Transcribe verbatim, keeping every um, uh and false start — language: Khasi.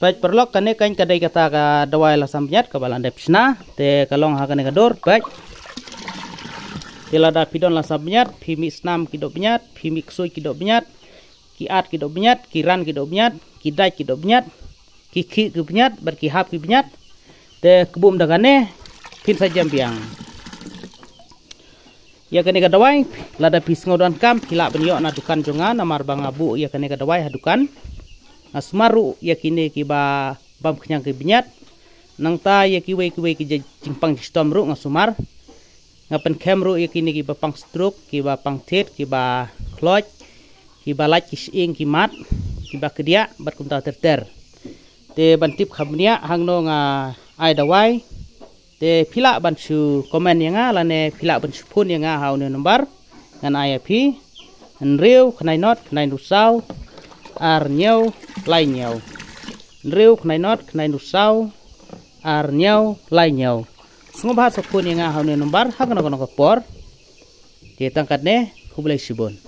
Peit paralok, kane kan ka dei kata ka dawai lasam bniat kaba la dep shna. Te ka long ha kane ka dur, peit. Te lada phi don lasam bniat, phi mih snam ki doh bniat, phi mih ksuid ki doh bniat, ki at ki doh bniat, ki ran ki doh bniat, ki dait ki doh bniat, ki khih ki bniat, bad ki hap ki bniat. Te kbum da kane, phin sa jem biang. Ïa kane ka dawai, lada phi sngew donkam, phi lah ban ïoh na dukan jong nga, namar ba nga buh ïa kane ka dawai ha dukan. Nga sumar ruh ïa kine kiba bam khñiang ki bniat. Nangta ïa kiwei kiwei ki jingpang jingshitom ruh nga sumar. Nga pynkhem ruh ïa kine kiba pang stroke, kiba pang thied, kiba khloit, kiba lait ki shyieng ki mat, kiba kdiah, bad kumta ter ter. Te ban tip kham bniah hangno nga ai dawai. Te phi lah ban shu comment ïa nga, lane phi lah ban shu phone ïa nga ha une u number. Ngan ai ïa phi. Hynriew khnai not khnai hynriew saw ar hynñiew lai hynñiew. Hynriew khnai not khnai hynriew saw ar hynñiew lai hynñiew. Sngewbha sa phone ïa nga ha une u number ha kano kano ka por. Te tang katne, khublei shibun.